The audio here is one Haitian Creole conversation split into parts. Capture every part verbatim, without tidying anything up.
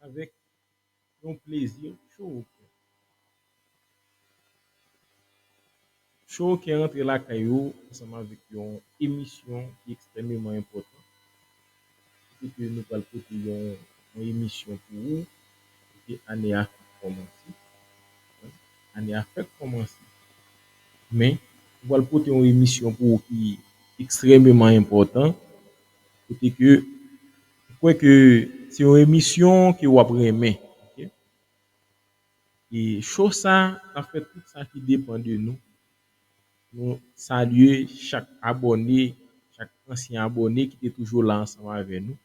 Avèk yon plezi cho o kè. Cho o kè rantre lakay ou ansanm avèk yon emisyon ki ekstrèmeman enpòtan. Kote ke nou pral pote yon, yon emisyon pou ou, kote ane a fèk kòmanse. Ane a fèk kòmanse. Men, nou pral pote yon emisyon pou ou ki ekstrèmeman enpòtan. Kote ke, m kwè ke se yon emisyon ke w ap renmen. Ok? E cho sa, n ap fè tout sa ki depann de nou. Nou salye chak abòne, chak ansyen abòne ki te toujou la ansanm avè nou.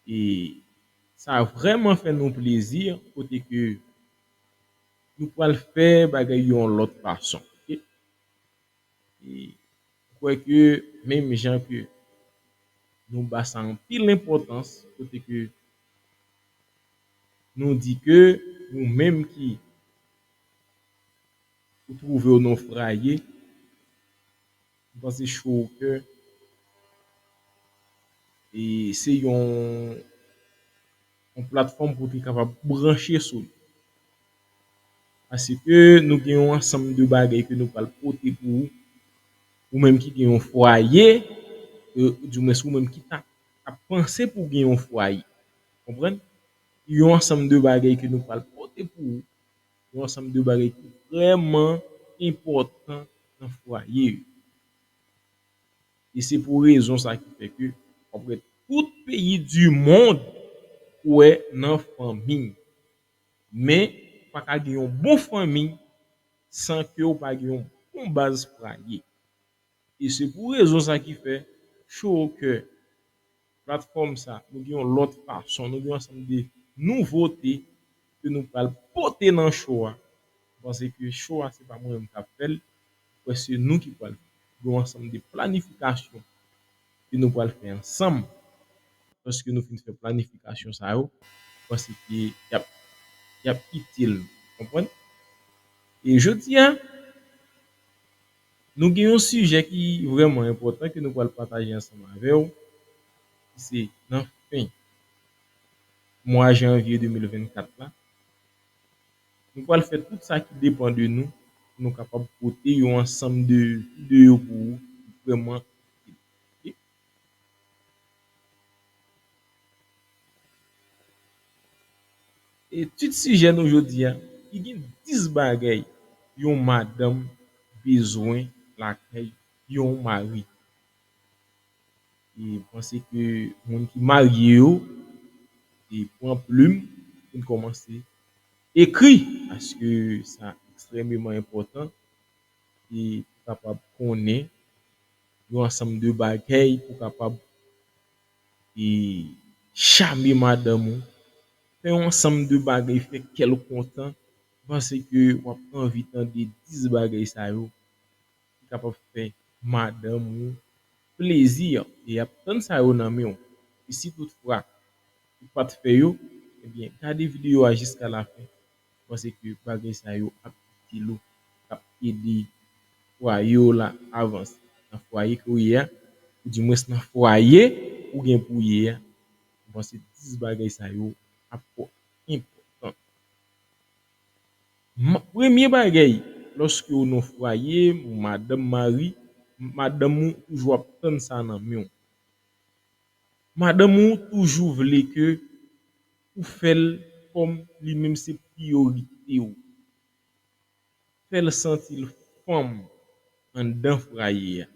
E sa vrèman fè nou plezi, kote ke nou pral fè bagay yon lòt fason. Ok? E m kwè ke menm jan ke nou ba sa anpil enpòtans, kote ke nou di ke ou menm ki ou twouve w nan fwaye, m panse cho o kè, e se yon, yon platfòm pou w te kapab branche sou li. Paske nou gen yon ansanm de bagay ke nou pral pote pou ou, ou menm ki gen yon fwaye, e, di mwens ou menm ki ta, ap panse pou w gen yon fwaye. Konprann? Yon ansanm de bagay ke nou pral pote pou ou, yon ansanm de bagay ki vrèman enpòtan nan fwaye yo. E se pou rezon sa ki fè ke w ap wè tout peyi di mond ou wè nan fanmi. Men, ou pa ka gen yon bon fanmi san ke w pa gen yon bon baz fwaye. E se pou rezon sa ki fè cho o kè platfòm sa, nou gen yon lòt fason, nou gen yon ansanm de nouvote ke nou pral pote nan cho a. M panse ke cho a se pa mwen menm k ap fè l, m kwè se nou ki pral fè l. Gen yon ansanm de planifikasyon ke nou pral fè ansanm. Lòske nou fin fè planifikasyon sa yo, m panse ke y ap, y ap itil nou. Konprann? E jodi a, nou gen yon sijè ki vrèman enpòtan ke nou pral pataje ansanm avè w. Se nan fen mwa janvye de mil vennkat la, nou pral fè tout sa ki depann de nou pou nou kapab pote yon ansanm de videyo pou ou ki vrèman itil. Ok? E tit sijè nou jodi a, ki gen dis bagay yon madanm bezwen lakay yon mari. E m panse ke moun ki marye yo, e pran plim, pou n kòmanse ekri, paske sa ekstrèmeman enpòtan, e pou kapab konnen yon ansanm de bagay, pou kapab, e chame madanm ou, fè yon ansanm de bagay, fè kè l kontan, m panse ke w ap anvi tande dis bagay sa yo ki kapab fè madanm ou plezi, e y ap tann sa yo nan men w. E si toutfwa ou pa t fè yo, ebyen, gade videyo a jiska lafen. M panse ke bagay sa yo ap itil ou, k ap ede fwaye w la avanse. Nan fwaye ke w ye a, oudimwens nan fwaye ou gen pou w ye a, m panse dis bagay sa yo ap twò enpòtan. Ma-, premye bagay, lòske w nan fwaye, ou madanm, mari, madanm ou toujou ap tann sa nan men w. Madanm ou toujou vle ke ou fè l kòm li menm se priyorite w. Fè l santi l fanm anndan fwaye a.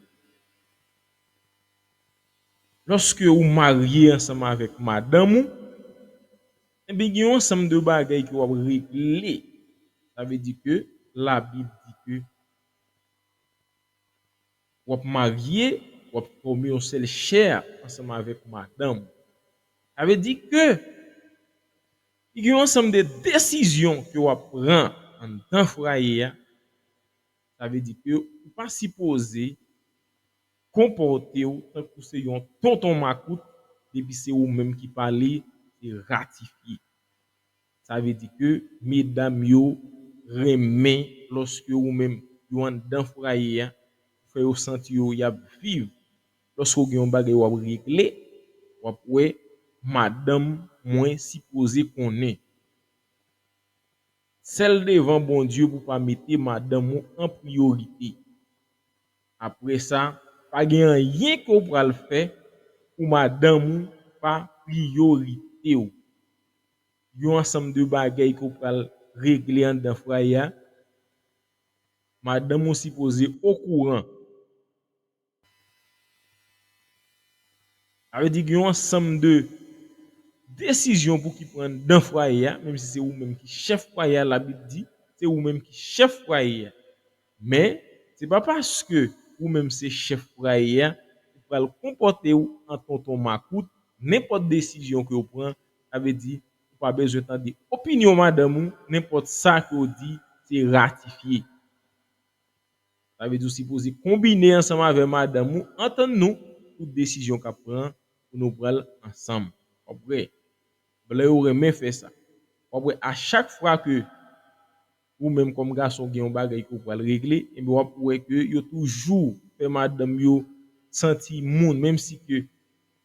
Lòske ou marye ansanm avèk madanm ou, ebyen, gen yon ansanm de bagay ke w ap regle. Sa vle di ke Labib di ke w ap marye, w ap fòme yon sèl chè ansanm avèk madanm ou. Sa vle di ke gen yon ansanm de desizyon ke w ap pran anndan fwaye a. Sa vle di ke ou pa sipoze konpòte w tankou se yon tonton makout, depi se ou menm ki pale, se ratifye. Sa vle di ke medam yo renmen lòske ou menm yo anndan fwaye a, ou fè yo santi yo y ap viv. Lòske w gen yon bagay w ap regle, w ap wè madanm mwen sipoze konnen. Sèl devan Bondye pou pa mete madanm ou an priyorite. Apre sa, pa gen anyen ke w pral fè pou madanm ou pa priyorite w. Yon ansanm de bagay ke w pral regle anndan fwaye a, madanm ou sipoze okouran. Sa vle di gen yon ansanm de desizyon pou ki pran anndan fwaye a, menm si se ou menm ki chèf fwaye a, Labib di, se ou menm ki chèf fwaye a. Men, se pa paske ou menm se chèf fwaye a, ou pral konpòte w an tonton makout, nenpòt desizyon ke w pran, sa vle di, ou pa bezwen tande opinyon madanm ou, nenpòt sa ke w di, se ratifye. Sa vle di w sipoze konbine ansanm avè madanm ou, antann nou, tout desizyon k ap pran pou nou pran l ansanm. W ap wè, blan yo renmen fè sa. W ap wè, a chak fwa ke ou menm kòm gason gen yon bagay ke w pral regle, ebyen w ap wè ke yo toujou fè madanm yo santi moun, menm si ke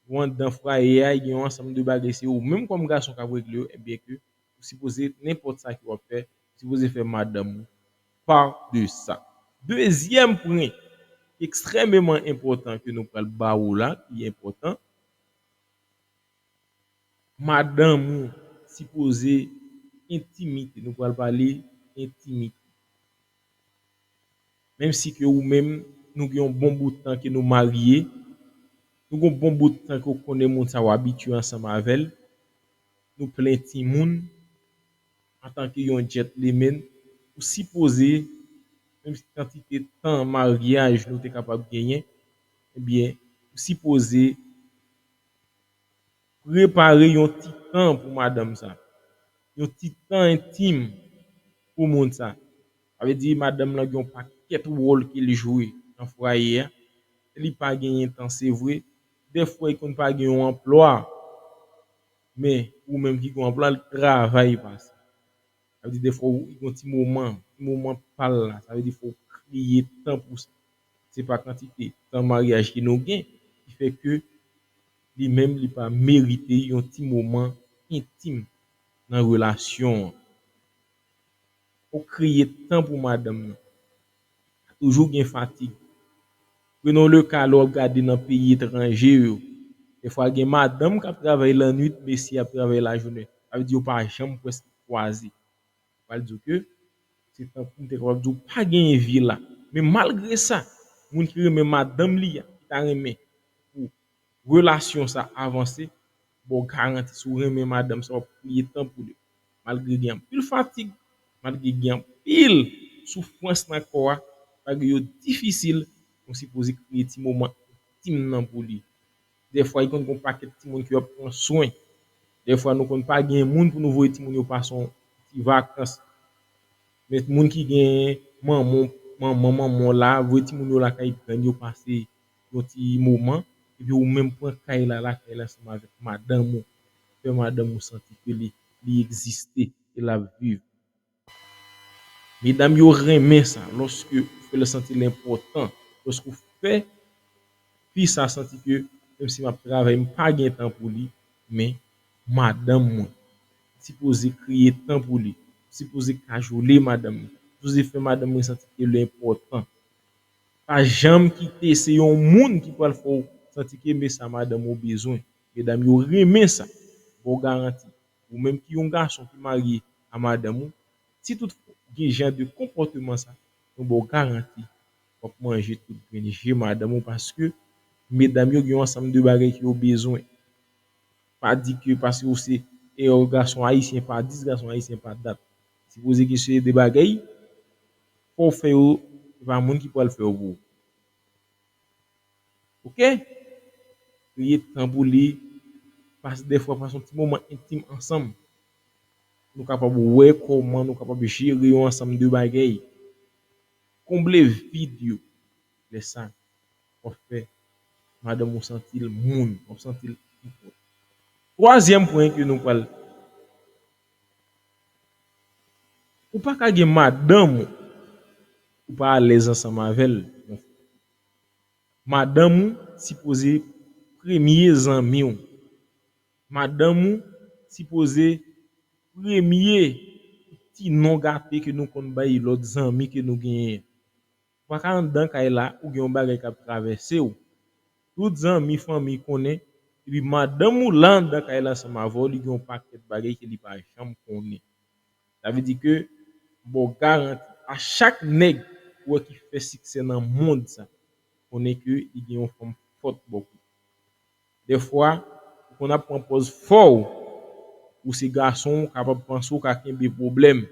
ou anndan fwaye a, gen yon ansanm de bagay, se ou menm kòm gason k ap regle yo, ebyen ke ou sipoze, nenpòt sa ke w ap fè, ou sipoze fè madanm ou pa de sa. Dezyèm pwen ekstrèmeman enpòtan ke nou pral ba ou la, ki enpòtan, madanm ou sipoze entimite. Nou pral pale entimite. Menm si ke ou menm, nou gen yon bon bout tan ke nou marye, nou gen yon bon bout tan ke w konnen moun sa, w abitye ansanm avè l, nou plen timoun, antanke yon gentleman, ou sipoze, menm si kantite tan maryaj nou te kapab genyen, ebyen, ou sipoze prepare yon ti tan pou madanm sa. Yon ti tan entim pou moun sa. Sa vle di madanm lan gen yon pakèt wòl ke l jwe nan fwaye a. Li pa genyen tan, se vre. Dèfwa, li konn pa gen yon anplwa. Men, ou menm ki gen yon anplwa, l travay pase. Sa vle di, dèfwa, ou gen yon ti moman, ti moman pa l la. Sa vle di, fò w kreye tan pou sa. Se pa kantite tan maryaj ke nou gen ki fè ke li menm, li pa merite yon ti moman entim nan relasyon an. Ou kreye tan pou madanm nan. Toujou gen fatig. Prenons le cas, lè w ap gade nan peyi etranje yo. Dèfwa, gen madanm k ap travay lannwit, mesye ap travay lajounen. Sa vle di, yo pa janm prèske kwaze. Pral di w ke se tankou m te kapab di w pa genyen vi la. Men malgre sa, moun ki renmen madanm li a, ki ta renmen pou relasyon sa avanse, ba w garanti, si w renmen madanm sa, w ap kreye tan pou li. Malgre gen anpil fatig, malgre gen anpil soufrans nan kò a, malgre yo difisil, nou sipoze kreye ti moman entim nan pou li. Dèfwa, li konn gen yon pakèt timoun ke yo ap pran swen. Dèfwa, nou konn pa gen moun pou nou voye timoun yo pase yon ti vakans. Men moun ki gen manman, manman, manman w la, voye timoun yo lakay grann yo pase yon ti moman, epi ou menm pran kay la, lakay la ansanm avèk madanm ou. Fè madanm ou santi ke li, li egziste, ke l ap viv. Medam yo renmen sa, lòske ou fè l santi l enpòtan, lòske ou fè fi sa santi ke, menm si m ap travay, m pa gen tan pou li, men madanm mwen, m sipoze kreye tan pou li, m sipoze kajole madanm mwen, m sipoze fè madanm mwen santi ke l enpòtan. Pa janm kite se yon moun ki pral fè w santi ke men sa madanm ou bezwen. Medam yo renmen sa. Ba w garanti. Ou menm ki yon gason ki marye a madanm ou, si tout gen jan de konpòteman sa, nou ba w garanti w ap manje tout grenn je madanm ou, paske medam yo gen yon ansanm de bagay ke yo bezwen. Pa di ke paske ou se, e, yon gason ayisyen pa dis, gason ayisyen pa dat. Sipoze ke se de bagay, fò w fè yo, se pa moun ki pral fè yo pou ou. Oke? Kreye tan pou li, pase dèfwa, pase yon ti moman entim ansanm. Nou kapab wè kòman nou kapab jere yon ansanm de bagay. Konble vid yo. Lè sa, w ap fè madanm ou santi l moun, w ap santi l enpòtan. Twazyèm pwen ke nou pral, ou pa ka gen madanm ou, ou pa alèz ansanm avè l. Madanm ou sipoze premye zanmi w. Madanm ou sipoze premye ti non gate ke nou konn bay lòt zanmi ke nou genyen. Ou pa ka anndan kay la, ou gen yon bagay k ap travèse w. Tout zanmi, fanmi konnen, epi madanm ou la anndan kay la ansanm avè w, li gen yon pakèt bagay ke li pa janm konnen. Sa vle di ke m ba w garanti, a chak nèg ou wè ki fè siksè nan mond sa, konnen ke li gen yon fanm fòt bò kote. Dèfwa, ou konn ap pran pòz fò w, ou se gason, ou kapab panse w ka kenbe pwoblèm.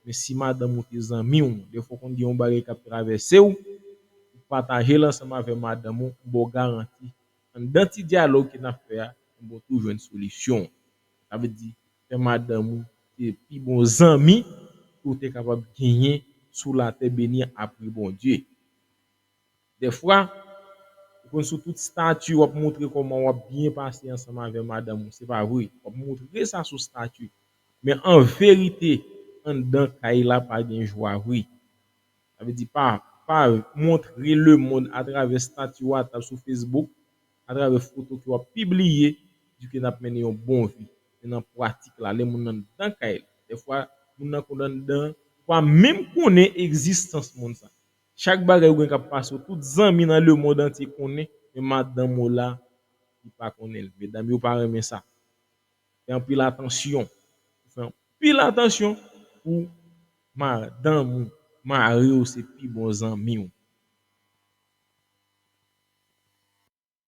Men si madanm ou te zanmi w, dèfwa w konn gen yon bagay k ap travèse w, ou pataje l ansanm avè madanm ou, m ba w garanti, anndan ti dyalòg ke n ap fè a, m ba w tou jwenn solisyon. Sa vle di, fè madanm ou se pi bon zanmi ke w te kapab genyen sou latè beni apre Bondye. Dèfwa, ou konn sou tout stati, w ap montre kòman w ap byen pase ansanm avè madanm ou. Se pa vre. W ap montre sa sou stati. Men an verite, anndan kay la pa gen jwa vre. Sa vle di pa, pa montre lemonn atravè stati WhatsApp, sou Facebook, atravè foto ke w ap pibliye, di ke n ap mennen yon bon vi. Men nan pratik la, lè moun nan anndan kay la, dèfwa, moun nan konn anndan, ou pa menm konnen egzistans moun sa. Chak bagay ou gen k ap pase w, tout zanmi nan lemonn antye konnen, men madanm ou la, li pa konnen l. Medam yo pa renmen sa. Fè anpil atansyon. Fè anpil atansyon pou madanm ou, mari w se pi bon zanmi w.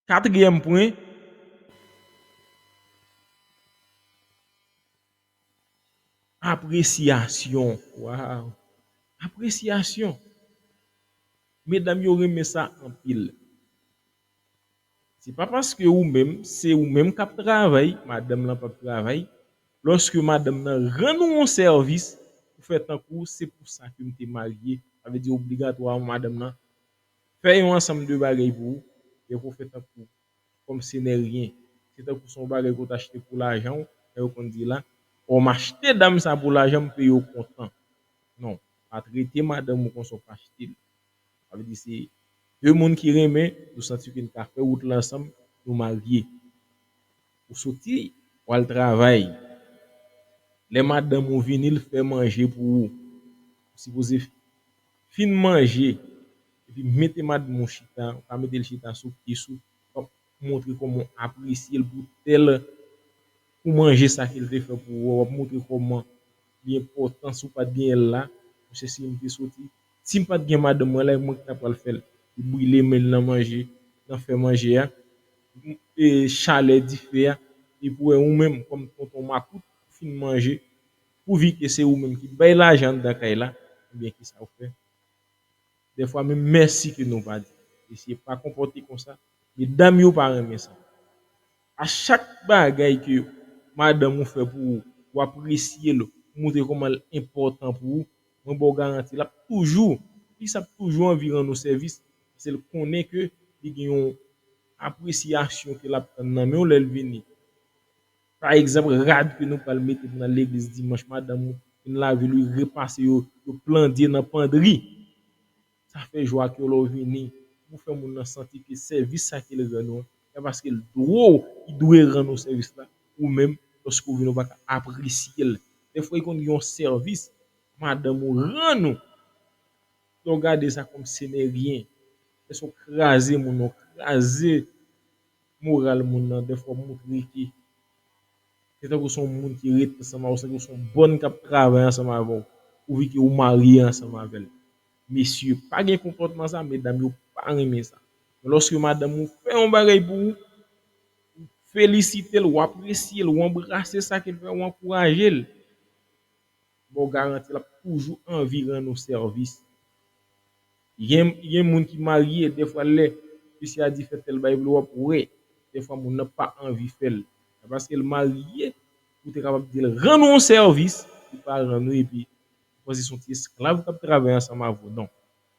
Katriyèm pwen, apresyasyon. Waw! Apresyasyon. Medam yo renmen sa anpil. Se pa paske ou menm, se ou menm k ap travay, madanm lan p ap travay. Lòske madanm nan rann ou yon sèvis, ou fè tankou se pou sa ke m te marye. Sa vle di obligatwa madanm nan fè yon ansanm de bagay pou ou, e pou w fè tankou kòm se nè ryen. Se tankou se yon bagay ke w t achte pou lajan w, e yo konn di la, o m achte dam sa pou lajan m, peye w kontan. Non, pa trete madanm ou konsa w pa achte l. Sa vle di se de moun ki renmen, nou santi ke n ka fè wout la ansanm, nou marye. Ou soti, w al travay. Lè madanm ou vini, l fè manje pou ou. Ou sipoze fin manje, epi mete madanm ou chita, ou ka mete l chita sou pye sou, w ap montre kòman w apresye l pou tèl, pou manje sa ke l te fè pou ou, w ap montre kòman li enpòtan si w pa t genyen l la. Monchè, si m te soti, si m pa t gen madanm mwen la, e mwen ki ta pral fè l. Li brile men l nan manje, nan fè manje a, e chalè dife a, epi w wè ou menm kòm tonton makout, ou fin manje, pouvi ke se ou menm ki bay lajan anndan kay la, ebyen kisa w fè? Dèfwa menm mèsi ke nou pa di. Eseye pa konpòte konsa. Medam yo pa renmen sa. A chak bagay ke madanm ou fè pou ou, ou apresye l, ou montre kòman l enpòtan pou ou, mwen ba w garanti, l ap toujou, plis ap toujou anvi rann ou sèvis, paske l konnen ke li gen yon apresyasyon ke l ap tann nan men w lè l vini. Pa egzanp, rad ke nou pral mete pou n al legliz dimanch, madanm ou vin lave l, repase yo, yo plandye nan pandri. Sa fè jwa kè w lè w vini, ou fè moun nan santi ke sèvis sa ke l rann ou an, se paske l dwe w, li dwe rann ou sèvis la, ou menm, lòske w vini, ou pa ka apresye l. Dèfwa, li konn gen yon sèvis, madanm ou rann ou, lè w gade sa kòm se nè ryen. Èske w kraze moun nan, w kraze moral moun nan, dèfwa w montre ke se tankou se yon moun ki ret ansanm avè w, se tankou se yon bòn k ap travay ansanm avè w, pouvi ke ou marye ansanm avè l. Mesye, pa gen konpòtman sa, medam yo pa renmen sa. Men lòske madanm ou fè yon bagay pou ou, ou felisite l, ou apresye l, ou anbrase sa ke l fè, ou ankouraje l, ba w garanti l ap toujou anvi rann ou sèvis. Gen, gen moun ki marye, dèfwa lè mesye a di fè tèl bagay pou li, w ap wè, dèfwa moun nan pa anvi fè l. Se paske l marye, ou te kapab di l rann ou yon sèvis, li pa rann ou, epi ou panse se yon ti esklav k ap travay ansanm avè w. Non.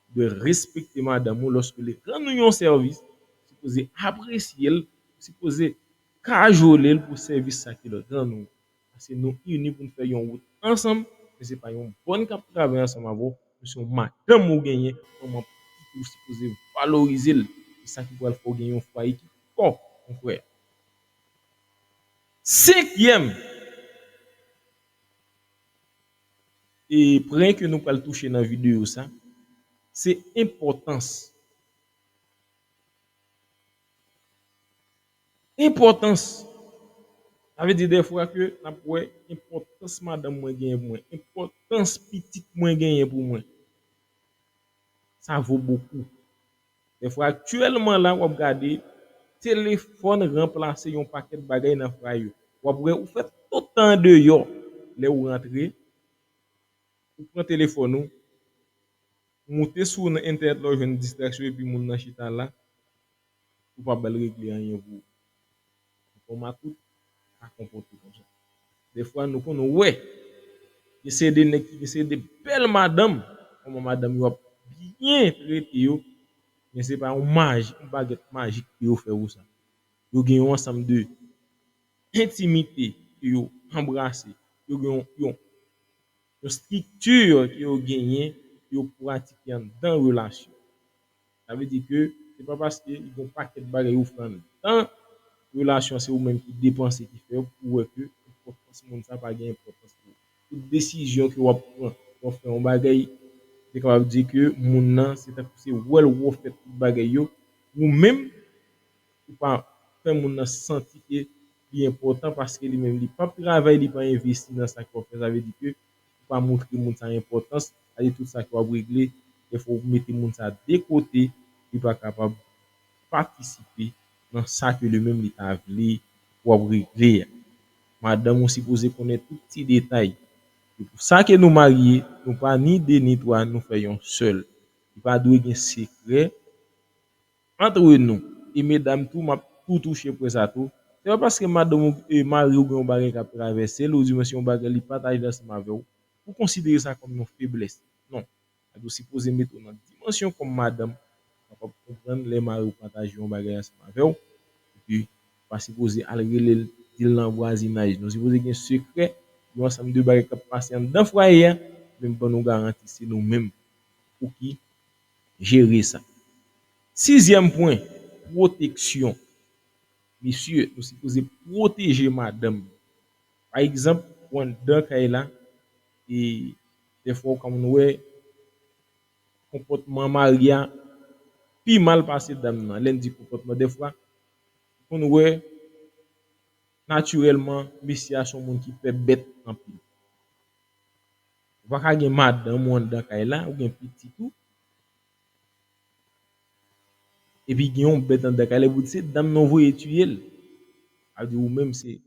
Ou dwe respekte madanm ou lòske li rann ou yon sèvis, ou sipoze apresye l, ou sipoze kajole l pou sèvis sa ke l rann ou. Paske nou ini pou n fè yon wout ansanm, men se pa yon bòn k ap travay ansanm avè w, men se yon madanm ou genyen, manman pitit ou sipoze valorize l. Se sa ki pral fè w gen yon fwaye ki fò, mon frè. Senkyèm, e pwen ke nou pral touche nan videyo sa, se enpòtans. Enpòtans. Sa vle di dèfwa ke n ap wè enpòtans madanm mwen genyen pou mwen, enpòtans pitit mwen genyen pou mwen. Sa vo bokou. Dèfwa aktyèlman la, w ap gade telefòn ranplase yon pakèt bagay nan fwaye yo. W ap wè ou fè tout tan andeyò. Lè ou rantre, ou pran telefòn ou, ou moute sou nan entènèt la, ou jwenn distraksyon epi moun nan chita la, ou pa ba l regle anyen pou ou. Kòm makout, pa konpòte konsa. Dèfwa nou konn wè, gen se de nèg ki gen se de bèl madanm, kòman madanm yo ap byen trete yo, men se pa yon maj, yon bagèt majik ke yo fè pou sa. Yo gen yon ansanm de entimite ke yo anbrase, yo gen yon, yon, yon estrikti ke yo genyen, ke yo pratike anndan relasyon. Sa vle di ke se pa paske li gen yon pakèt bagay ou fè anndan relasyon, se ou menm ki depanse, ki fè pou wè ke enpòtans moun sa pa gen enpòtans pou ou. Tout desizyon ke w ap pran, w ap fè yon bagay, se kapab di ke moun nan, se tankou se wè l wè w fè tout bagay yo, ou menm, ou pa fè moun nan santi ke li enpòtan paske li menm li p ap travay, li pa envesti nan sa ke w ap fè. Sa vle di ke ou pa montre moun sa enpòtans, sa vle di tout sa ke w ap regle, dèfwa ou mete moun sa de kote, li pa kapab patisipe nan sa ke li menm li ta vle w ap regle a. Madanm ou sipoze konnen tout ti detay. Se pou sa ke nou marye, nou pa ni de ni twa, nou fè yon sèl. Li pa dwe gen sekrè antre nou. E medam tou, m ap tou touche pwen sa tou. Se pa paske madanm ou, e mari ou gen yon bagay k ap travèse l, oudimwen se yon bagay li pataje ansanm avè w, ou konsidere sa kòm yon feblès. Non. Sa dwe sipoze mete w nan dimansyon kòm madanm, kapab konprann lè mari w pataje yon bagay ansanm avè w, epi pa sipoze al rele l, di l nan vwazinaj. Nou sipoze gen sekrè, yon ansanm de bagay k ap pase anndan fwaye a, men m ban nou garanti, se nou menm pou ki jere sa. Sizyèm pwen, pwoteksyon. Mesye, nou sipoze pwoteje madanm. Pa egzanp, ou anndan kay la, e dèfwa ou konn wè konpòtman mari a pi mal pase dam nan. Lè n di konpòtman, dèfwa, ou konn wè natirèlman, mesye a se yon moun ki pè bèt anpil. Ou pa ka gen madanm ou anndan kay la, ou gen pitit ou, epi gen yon bèt anndan kay la, epi w di se dam nan voye tiye l. Sa vle di ou menm se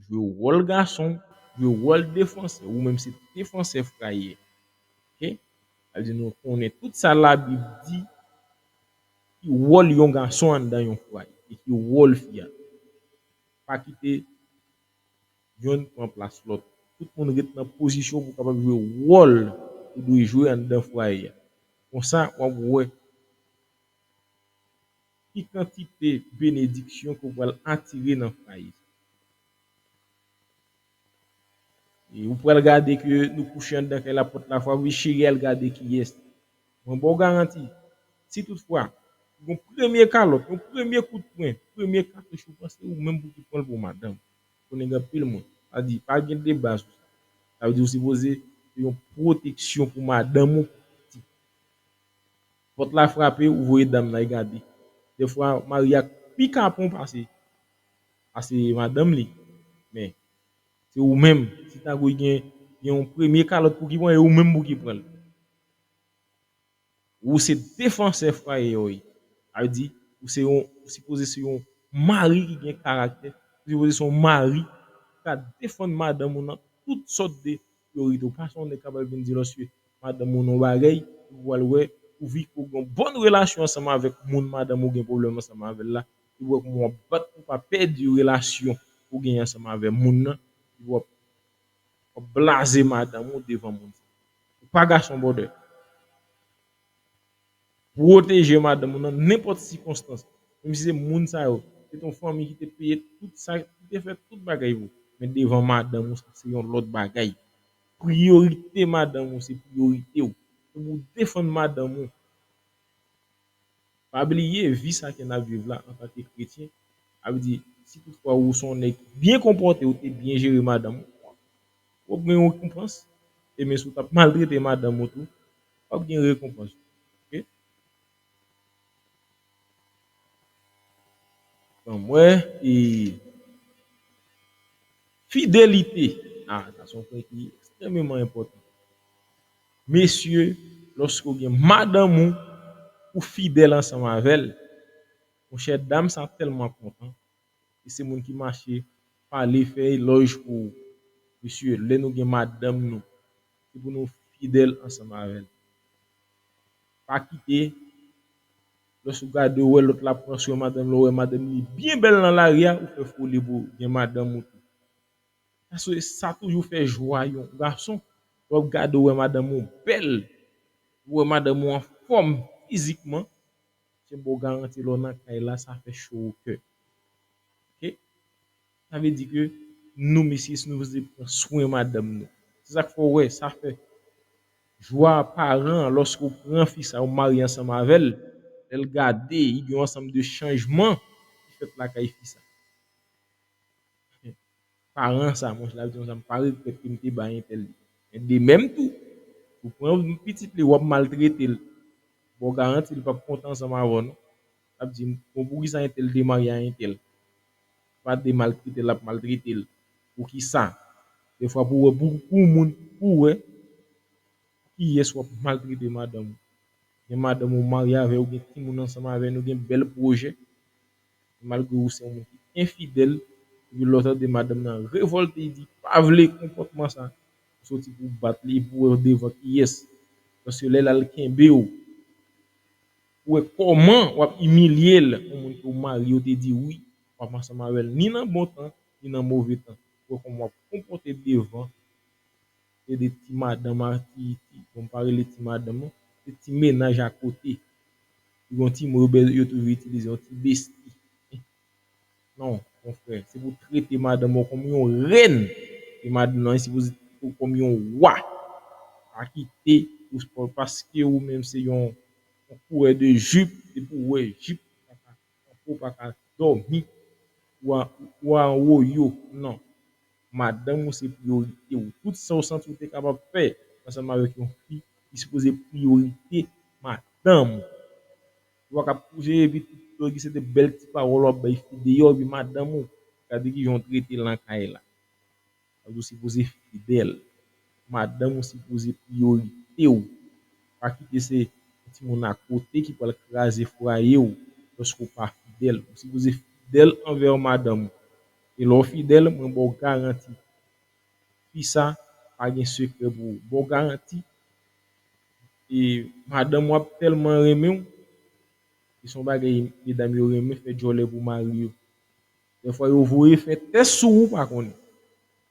jwe wòl gason, jwe wòl defansè, ou menm se defansè fwaye. Oke? Sa vle di nou konnen tout sa Labib di ki wòl yon gason anndan yon fwaye, e ki wòl fi a. Pa kite yonn pran plas lòt. Tout moun ret nan pozisyon pou kapab jwe wòl ou dwe jwe anndan fwaye a. Konsa, w ap wè ki kantite benediksyon ke w pral atire nan fwaye. E ou pral gade ke nou kouche anndan kay la, pòt la frape, cheri al gade kiyès. Mwen ba w garanti, si toutfwa, yon premye kalòt, yon premye kout pwen, premye katouch ou pran, se ou menm pou ki pran l pou madanm. Konnen gen anpil moun. Sa di, pa gen deba sou sa. Sa vle di ou sipoze se yon pwoteksyon pou madanm ou. Pòt la frape, ou voye dam nan gade. Dèfwa, mari a pi kapon pase, pase madanm li. Men, se ou menm. Si tankou gen, gen yon premye kalòt pou ki pran, e ou menm pou ki pran l. Ou se defansè fwaye a, wi. Sa vle di, ou se yon, ou sipoze se yon mari ki gen karaktè, ou sipoze se yon mari ki ka defann madanm ou nan tout sòt de priyorite. Ou pa se yon nèg k ap al vin di lòske madanm ou nan yon bagay, ou pral wè, ou vi, ou gen yon bòn relasyon ansanm avèk moun madanm ou gen pwoblèm ansanm avè l la, ou wè kòman w ap bat pou pa pèdi relasyon ou gen ansanm avè moun nan, ou ap, w ap blaze madanm ou devan moun sa. Ou pa gason bòdè. Pwoteje madanm ou nan nenpòt sikonstans. Menm si se moun sa yo, se te yon fanmi ki te peye tout sa, ki te fè tout bagay pou ou. Men devan madanm ou, sa se yon lòt bagay. Priyorite madanm ou, se priyorite w. Se pou w defann madanm ou. Pa bliye, vi sa ke n ap viv la antanke kretyen, sa vle di, si toutfwa ou se yon nèg byen konpòte, ou te byen jere madanm ou, w ap gen yon rekonpans. E men si w t ap maltrete madanm ou tou, w ap gen rekonpans. Ok? Ban m wè, e fidelite. Ah, sa se yon pwen ki ekstrèmeman enpòtan. Mesye, lòske w gen madanm ou, ou fidèl ansanm avè l, monchè, dam sa tèlman kontan. E se moun ki mache pale, fè elòj pou ou. Mesye, lè nou gen madanm nou, se pou nou fidèl ansanm avè l. Pa kite, lòske w gade, w wè lòt la pran swen madanm li, w wè madanm li byen bèl nan lari a, ou fè foli pou gen madanm ou tou. Paske sa toujou fè jwa yon gason. Lè w ap gade, w wè madanm ou bèl, w wè madanm ou anfòm fizikman, se m ba w garanti, lè w nan kay la, sa fè cho o kè. Ok? Sa vle di ke nou, mesye, si nou vle pran swen madanm nou, se sa k fè w wè, sa fè jwa paran an, lòske w pran fi sa, ou marye ansanm avè l, lè l gade, li gen yon ansanm de chanjman ki fèt lakay fi sa. Paran sa, monchè, l ap di konsa, m pa regrèt ke m te bay entèl li. Men de menm tou, ou pran pitit li, w ap maltrete l. Bon, garanti, li p ap kontan ansanm avè w, non. L ap di, bon, poukisa entèl te marye a entèl? Pa te maltrete l, l ap maltrete l. Poukisa? Defwa pou w wè, pou, pou moun, pou w wè, kiyès w ap maltrete madanm ou. Gen madanm ou marye avè, ou gen timoun ansanm avè, nou gen bèl pwojè. Malgre ou se yon moun ki enfidèl, epi lè w tande madanm nan revòlte, li di pa vle konpòtman sa, ou soti pou w bat li, pou w wè devan kiyès. Paske lè l al kenbe w, ou wè kòman w ap imilye l, yon moun ke w marye, ou te di wi, w ap ansanm avè l, ni nan bon tan, ni nan move tan. Ou wè kòman w ap konpòte devan, se de ti madanm a, ti, ti, bon, m pa rele ti madanm, non, se ti mennaj akote. Li gen yon ti mo yo, yo toujou itilize, yon ti besti. Non, mon frè, se pou w trete madanm ou kòm yon rèn. E madanm nan sipoze trete w kòm yon wa. Pa kite ou, paske ou menm se yon, yon kourè de jip, depi w wè jip, ou pa ka kanpe, ou pa ka dòmi, ou a, ou a woyo. Non. Madanm ou se priyorite w. Tout sa w santi w te kapab fè ansanm avèk yon fi, li sipoze priyorite madanm ou. Ou pa ka pouse epi tout lè ki se de bèl ti pawòl w ap bay fi deyò, epi madanm ou, gade kijan w trete l nan kay la. Ou sipoze fidèl. Madanm ou sipoze priyorite w. Pa kite se yon timoun akote ki pral kraze fwaye w lòske w pa fidèl. Ou sipoze fidèl anvè madanm ou. E lè w fidèl, mwen ba w garanti, fi sa pa gen sekrè pou ou. Ba w garanti, e madanm w ap tèlman renmen w, e se yon bagay medam yo renmen fè djòlè pou mari yo. Dèfwa, yo voye fè tès sou ou, pa konnen.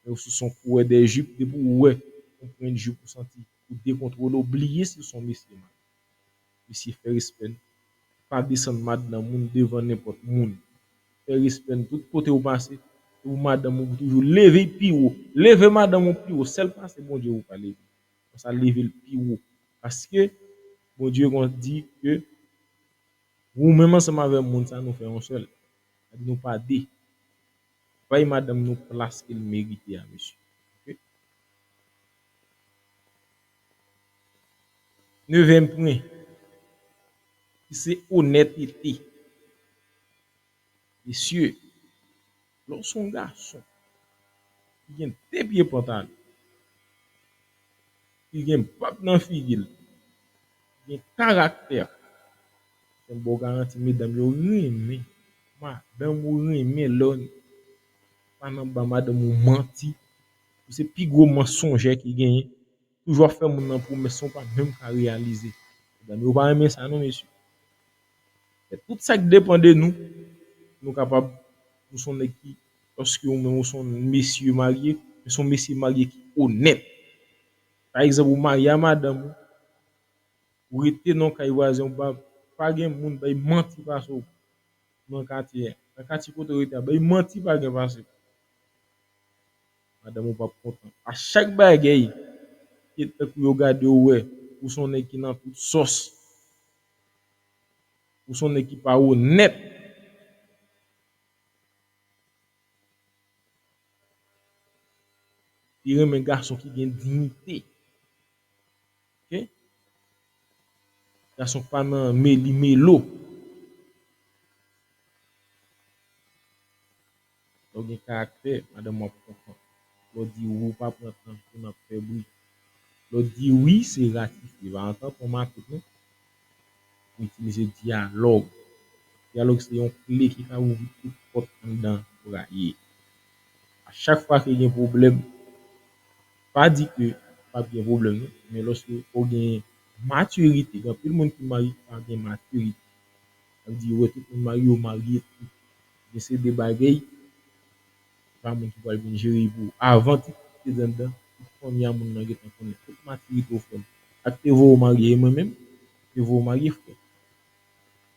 Lè w sou son kourè de jip, depi w wè yon pwent jip, ou santi ou dekontwole, w bliye si w son mesye marye. Mesye, fè respè n. Pa desann madanm moun devan nenpòt moun. Fè respè n tout kote w pase. Se pou madanm ou toujou leve pi wo. Leve madanm ou pi wo. Sèl pase Bondye ou ka leve. Konsa, leve l pi wo. Paske Bondye konn di ke ou menm ansanm avè moun sa, nou fè yon sèl. Sa di nou pa de. Bay madanm nou plas ke l merite a, mesye. Ok? Nevyèm pwen, ki se onètete. Mesye, lè w se yon gason ki gen de pye pantalon, ki gen bab nan figi l, ki gen karaktè, se yon bon garanti, medam yo renmen, madanm ou renmen lè w pa nan ba madanm ou manti. Ou se pi gwo mansonjè ki genyen. Toujou ap fè moun nan pwomès ou pa menm ka reyalize. Medam yo pa renmen sa non, mesye. Men tout sa k depann de nou, nou kapab, nou se yon nèg ki, paske ou menm ou se yon mesye marye, men se yon mesye marye ki onèt. Pa egzanp, ou marye a madanm ou, ou rete nan kay vwazen, ou pa, pa gen moun bay manti pase w nan katye a. Nan katye kote w rete a, bay manti pa gen pase w. Madanm ou p ap kontan. A chak bagay, se tankou yo gade w wè, ou se yon nèg ki nan tout sòs. Ou se yon nèg ki pa onèt. Li renmen gason ki gen diyite. Ok? Gason pa nan meli melo. Lè w gen karaktè, madanm w ap kontan. Lè w di wi, w pa pran tan pou n ap fè bri. Lè w di wi, se ratifye. Pa nan tanpon makout non. Pou itilize dyalòg. Dyalòg se yon kle ki ka ouvri tout pòt anndan fwaye. A chak fwa ke gen pwoblèm, pa di ke p ap gen pwoblèm non, men lòske w gen matirite, gen anpil moun ki marye ki pa gen matirite. Sa vle di yo wè tout moun marye, yo marye tou. Men se de bagay, se pa moun ki pral vin jere pou ou. Avan ti koup te anndan, tout fanmi a moun nan gentan konnen, tout matirite w frè m. Sa k te voye w marye, e mwen menm, te voye w marye frè.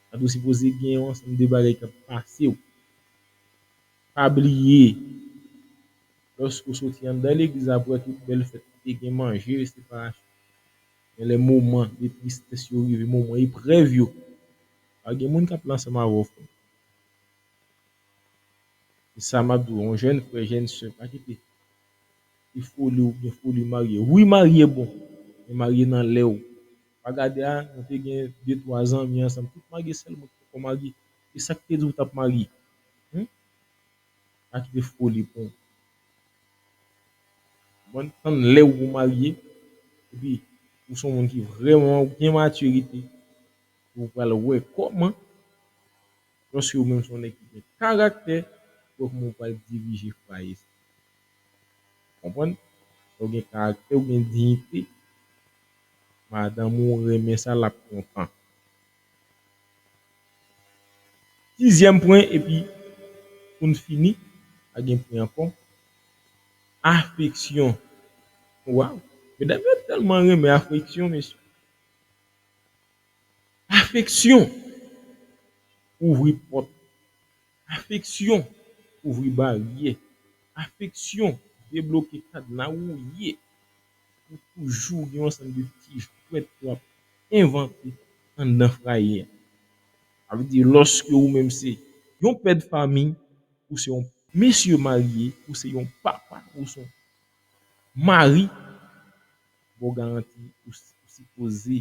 Sa tou sipoze gen yon ansanm de bagay k ap pase w. Pa bliye, lòske w soti anndan legliz apre tout bèl fèt ki te gen manje, separasyon, men lè moman de tristès yo rive, moman eprèv yo, pa gen moun k ap la ansanm avè w frè m. Se sa m ap di w, yon jèn frè, jèn sè, pa kite ti foli oubyen foli marye. Wi, marye bon, men marye nan lè w. Pa gade a, nou te gen de, twa zanmi ansanm, tout marye, sèl mwen ki poko marye. E sa k te di w t ap marye? Hmm? Pa kite foli pran w. Bon, tann lè w pou marye, epi ou se yon moun ki vrèman gen matirite, ou pral wè kòman, lòske ou menm se yon nèg ki gen karaktè, wè kòman ou pral dirije fwaye sa. Konprann? Lè w gen karaktè, ou gen diyite, madanm ou renmen sa, l ap kontan. Sizyèm pwen, epi pou n fini, pa gen pwen ankò. Afeksyon. Waw! Medam yo tèlman renmen afeksyon, mesye. Afeksyon ouvri pòt. Afeksyon ouvri baryè. Afeksyon debloke kadna wouye. Ou toujou gen yon ansanm de ti jwèt w ap envante anndan fwaye a. Sa vle di, lòske ou menm se yon pè de fanmi, ou se yon mesye marye, ou se yon papa, ou se yon mari, bon, garanti ou, ou sipoze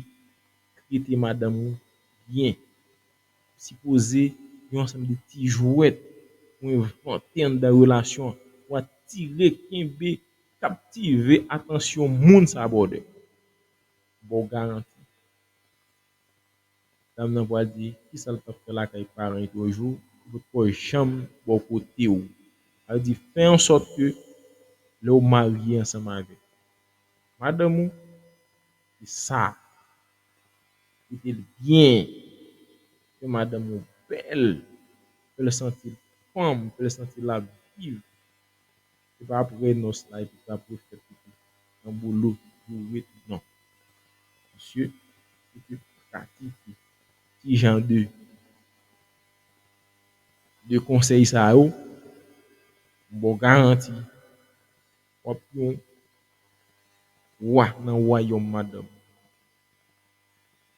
trete madanm ou byen. Ou sipoze gen yon ansanm de ti jwèt ou envante anndan relasyon an, pou atire, kenbe, kaptive atansyon moun sa, brother. Bon, garanti. Dam nan pral di, kisa l t ap fè lakay paran l toujou, li potko janm bò kote w. Sa vle di, fè an sòt ke lè w marye ansanm avèk madanm ou, se sa. Trete l byen. Fè madanm ou bèl. Fè l santi l fanm, fè l santi l ap viv. Se pa apre nòs la epi sa pou fèt epi nan bolo, boure, non. Mesye, si w te pratike ti jan de, de konsèy sa yo, m ba w garanti, w ap yon wa nan wayòm madanm.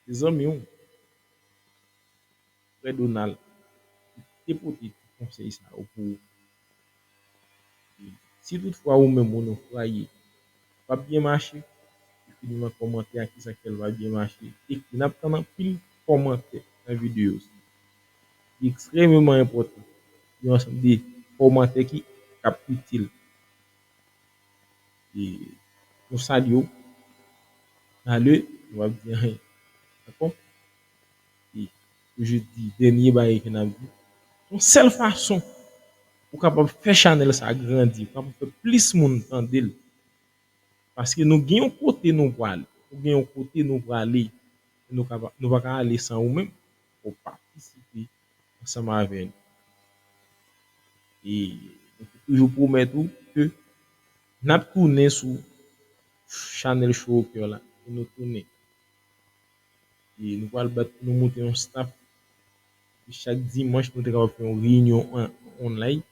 Se zanmi w, Frè Donald, ki te pote ti konsèy sa yo pou ou. Si toutfwa ou menm ou nan fwaye p ap byen mache, ekri nou nan kòmantè a kisa k fè l pa byen mache. Ekri, n ap tann anpil kòmantè nan videyo sa. Li ekstrèmeman enpòtan. Yon ansanm de kòmantè ki, k ap itil. E nou salye w. Talè, nou p ap di anyen. Dakò? E toujou di, dènye bagay ke n ap di, yon sèl fason ou kapab fè chanèl sa grandi, ou kapab fè plis moun tande l. Paske nou gen yon kote nou prale. Nou gen yon kote nou prale. Nou ka, nou pa ka ale san ou menm. Fò w patisipe ansanm avè nou. E nou te toujou pwomèt ou ke n ap tounen sou chanèl Show au Cœur la. E nou tounen. E nou pral bat pou nou moute yon staff. Epi chak dimanch, nou te kapab fè yon reyinyon an, online.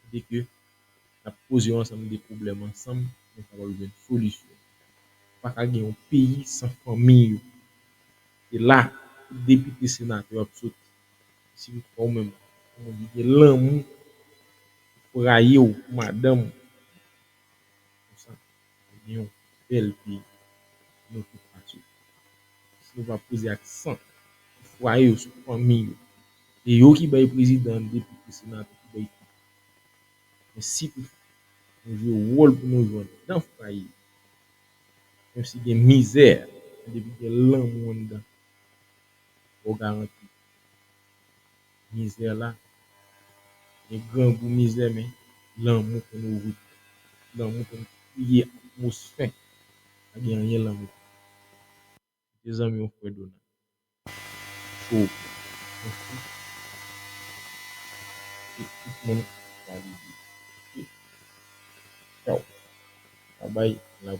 Kote ke n ap poze yon ansanm de pwoblèm ansanm, nou kapab jwenn solisyon. Pa ka gen yon peyi san fanmi yo. Se la tout depite, senatè ap soti. Si ou menm, ou gen lanmou pou fwaye w, pou madanm ou, konsa, ou gen yon bèl peyi. Nou tout pa soti. nou pa poze aksan sou fwaye yo, sou fanmi yo. Se yo ki bay prezidan, depite, senatè, ki bay tout. Men si toutfwa nou jwe wòl pou nou jwe anndan fwaye, menm si gen mizè, men depi gen lanmou anndan, fò w garanti mizè la. Gen grangou mizè, men lanmou konn ouvri pòt. Lanmou konn kriye atmosfè. Pa gen anyen lanmou. Se zanmi w, frè Donald. Cho. Mèsi. E tout moun valide. Ok. Tchaw. Babay.